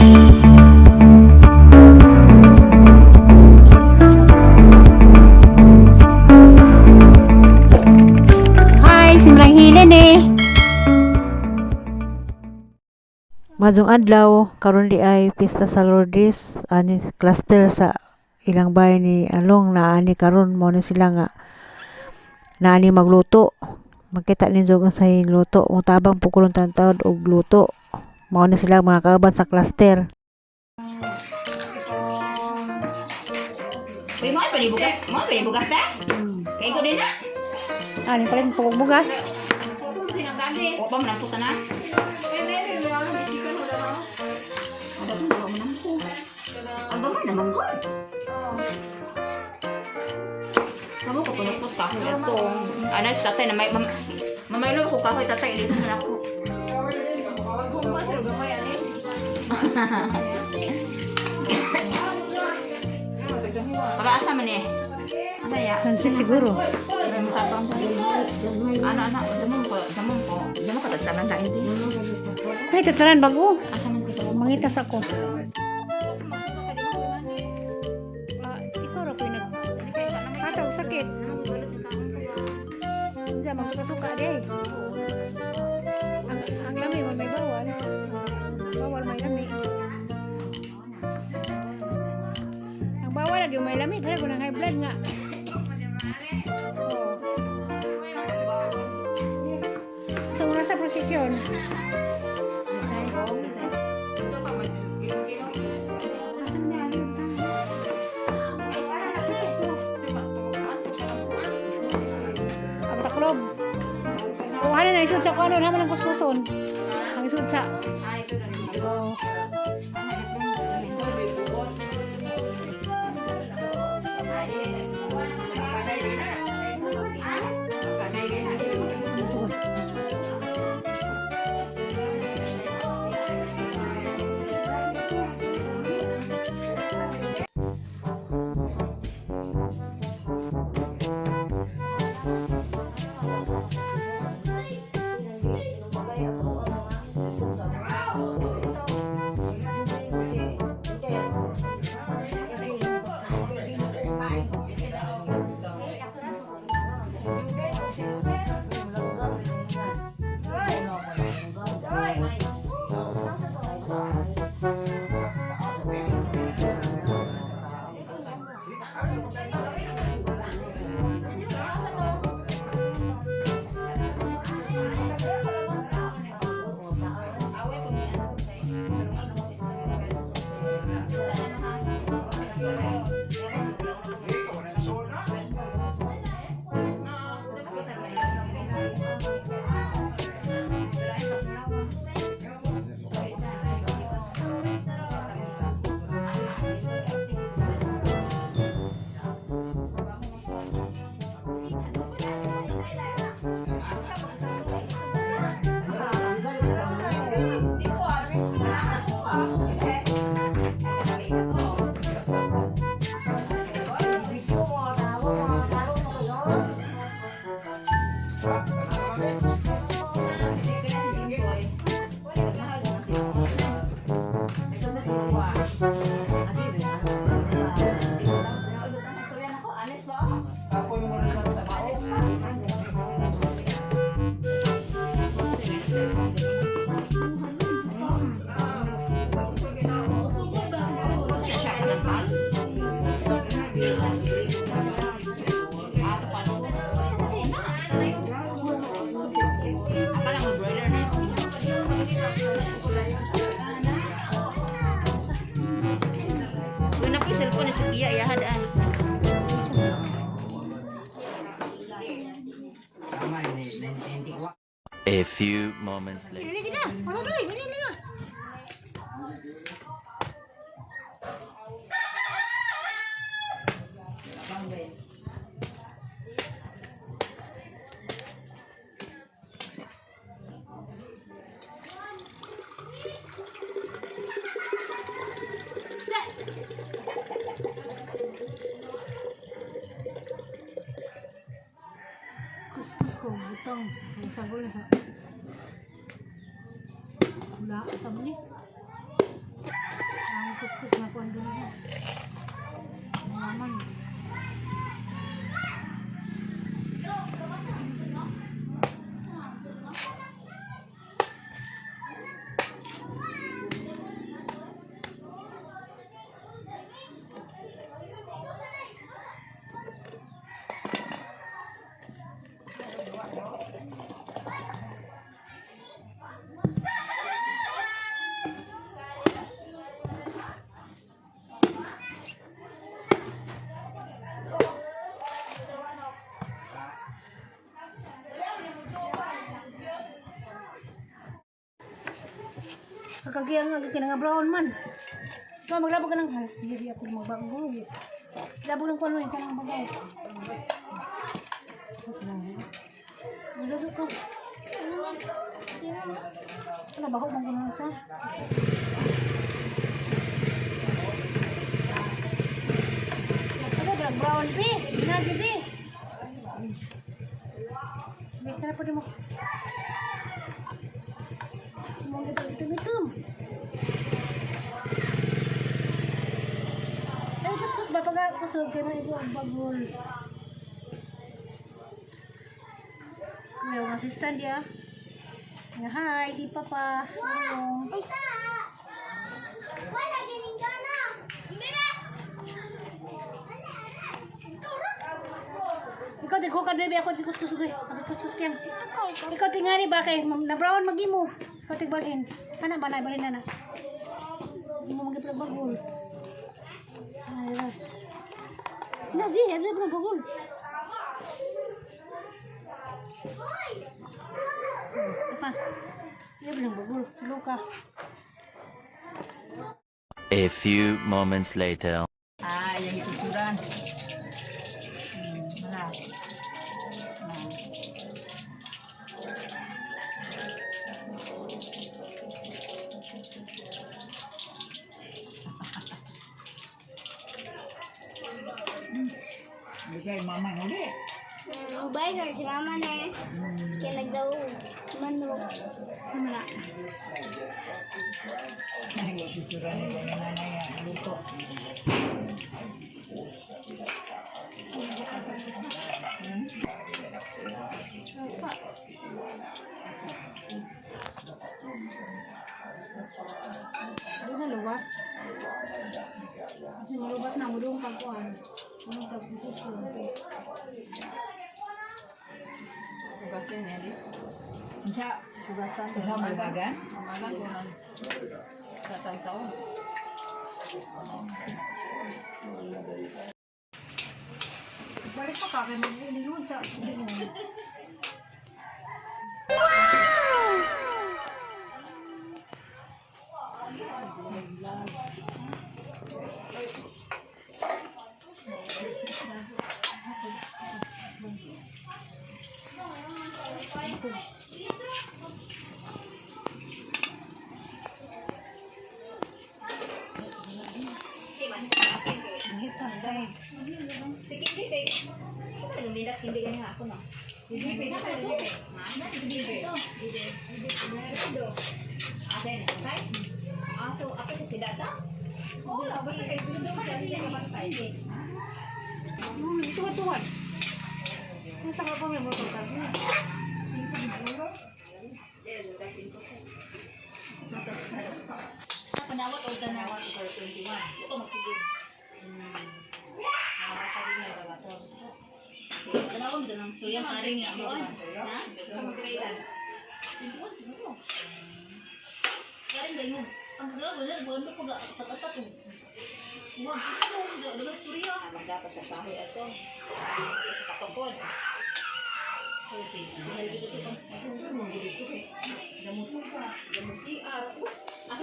Hi, simrang hilin eh. Maayong adlaw, karon di ay pista sa Lourdes ani cluster sa ilang bahay ni Along na ani karon mao ni sila nga naani magluto. Makita ninyo kung sa luto, mutabang po kulong tantawd og luto. Mao ni sila mga kauban sa cluster. Uy, mo pa bugas. Mo pa bugas ta? Kay ko din na. Ani pa rin pugog bugas. Wa pa man ang puta na. Ang gamay naman ko. Kamo ko punot kahoy ato. Ana si tatay na may mamaylo ko kahoy tatay ilis mo na ako. Para asa man eh? Asa ya? Pansit siguro. May mutabang sa ano ano, damon ko, damon ko. Damon ko tagtanan ta hindi. Ay, tataran bago. Asa man ko? Mangitas ako. Ah, ikaw ra ko'y nag... Hataw, sakit. Diyan, magsuka-suka di. Ang lami man may bawal. Bawal may lami. Ang bawal lagi may lami. Kaya ko nang high blood nga. Oh. So, nasa prosesyon. Ang taklob. O, ano na, isod sa kung ano, naman ang kuskuson. Ang isod sa. Oh. Uy, na po yung cellphone ni Sophia, iyahadaan. A few moments later. Dili na. Wala doy, dili na. Kuskus ko butang ang sabon sa. Wala sa ni. Pagkagiyang nga kina nga brown man. Ikaw maglabo ka ng halas diri ako magbago. Labo ng kuno yung kanang bagay. Maglabo ka. Ano baho man kuno sa? Ano ba brown bi? Nagi bi. Bi tara pa mo. Mo ito ito ito. Ay, kuskus ba pag kusog kay may ang bagol. May mga assistant ya. Nga hi, si Papa. Hello. Isa! Wala gining gana. Hindi na. Ikaw di ko ka dre ako di kuskus kay. Ako kuskus kay. Ikaw tingali ba kay na brown magimo. Ikaw tigbalhin. Ana ba na balhin na na. Imo magipla bagol. Ay, ay. Na zi, zi bro bagol. Apa? Iya bilang bagol. Luka. A few moments later. Ah, yung ituturan. Wala. Bigay mama huli. Ubay na si mama na eh. Kaya nagdaw manok. Sama na. Ay, ituturan nila yung nanay ang luto. Di na luwat. Kasi malubat na mo doon pagkuhan. Ano ka susunod. Hugasan niya di. Unsa? Hugasan. Unsa malubagan? Umaga ko lang. Sa taon-taon. Balik pa ka kay mag-ulinon sa. Sige, hindi kay. Ano lumilas hindi ganyan ako no. Hindi na kayo. Na sige dito. Asen, kay? Ah, so ako sa tidata? Oo, basta kay sundo ka kasi yan bantay. Tuwad-tuwad. Ano sa kapang may motor ka? Panawat o tanawat ko 21. Ito magsugod. Tanawa mo ng storya maring nga mo. Ha? Ha? Karin ba yun? Ang gagawin, wala, wala ko apat-apat. Wag, ano, wala storya. Magdapat sa bahay ato. Sa kapakod. Asa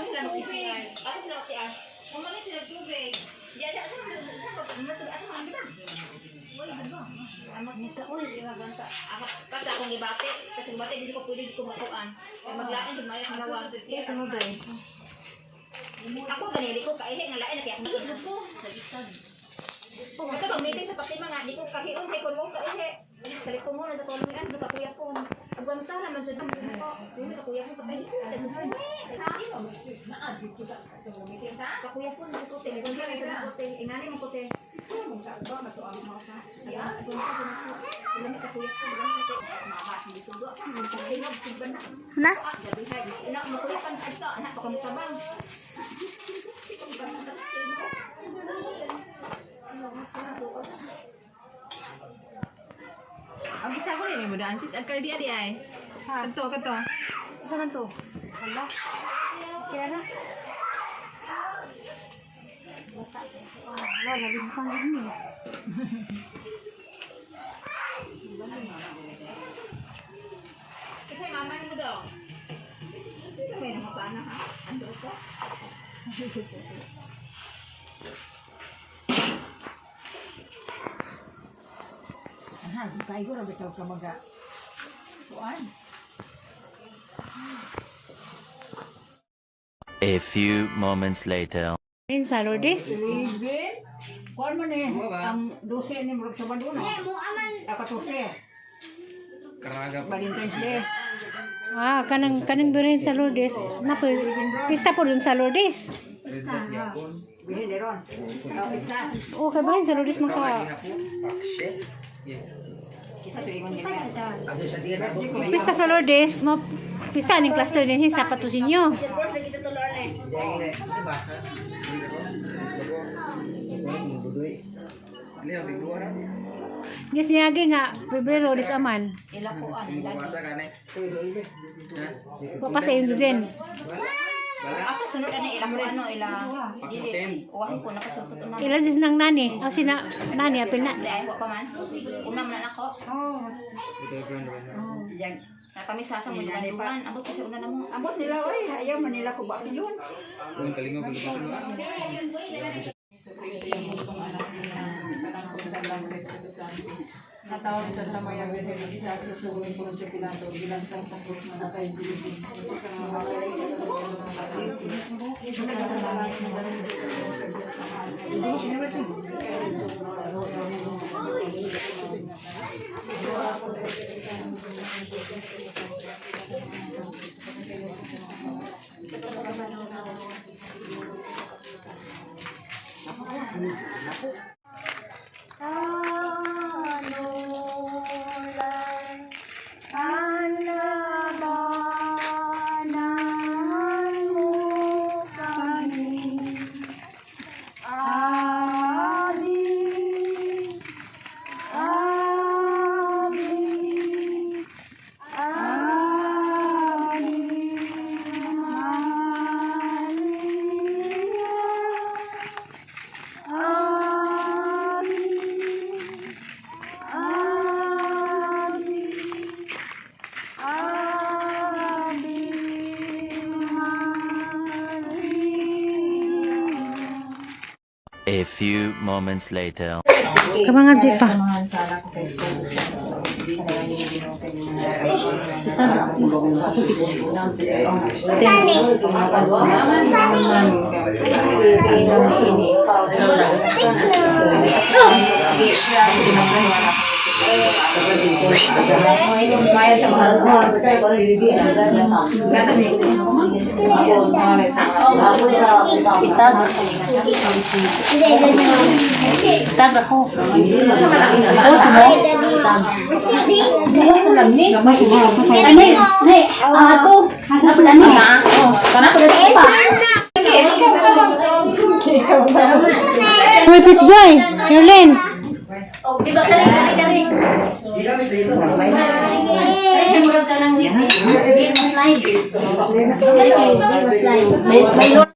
sila mag-CR? Asa sila mag-CR? Kumali sila tubig. Di ada asa asa asa man ba? Wala ba? Amat uy, Ako kasi akong gibate, kasi gibate dili ko pwede di ko matuan. Kay maglain jud maayo ang gawas. Eh, sunod ay. Ako ganili ko kaihi nga lain na kaya ako ko. Ito pag meeting sa Fatima nga di ko kahion kay kun mo kaihi. Salit ko muna sa kulumian do kakuya ko. Agwanta naman jud ko. Dili kakuya ko kaihi. Kakuya ko na ko te. Kung ko te, ingani mo ko te. Na? Na mo kuya pan adto anak pa kami tabang. Ang isa ko rin mo daan sis agkardi adi ay. Ha? Kadto kadto. Saan man to? Wala. Kaya na? Wala, nalibutang din eh. Kasi mama mo daw. May nakapana ha. Aha, kayo ra bitaw ka maga. Kuan. A few moments later. Rin sa Lourdes. Sige. Kuan man eh, ang 12 ni murag Sabado na. Mo aman. 14. Valentine's Day. Ah, kanang kanang birin sa Lourdes. Na po, pista po dun sa Lourdes. Bihin ron. Oh, pista. Okay ba rin sa Lourdes maka Isa to ingon niya. pista sa Lourdes mo pista ning cluster din sa patusinyo. Yes, niyagi nga Pebrero dis aman. Wa pa sa inyo din. Asa sunod ani ila ko ano ila dili uwahon ko nakasulpot una. Ilan dis nang nani? O sina nani apil na. Di ay wa pa man. Una man na nako. Diyan. Na kami sasa mo dugan. Abot kasi una na mo. Abot nila oy, ayaw man nila ko ba pilon. Natawag sa Samaria Birhen, sa susuguin po sa Pilato, bilang sa krus na natay A few moments later. Kamangan di pa. Sani. Sani. Tag ako. Post mo. Ani, ni, ang ato. Asa pala ni? Kana pala pa. Uy, Pitjoy, Yerlin. Oh, di ba kani kani kani. Ay, murag ka lang ni. Di mas slide. Di mas slide. May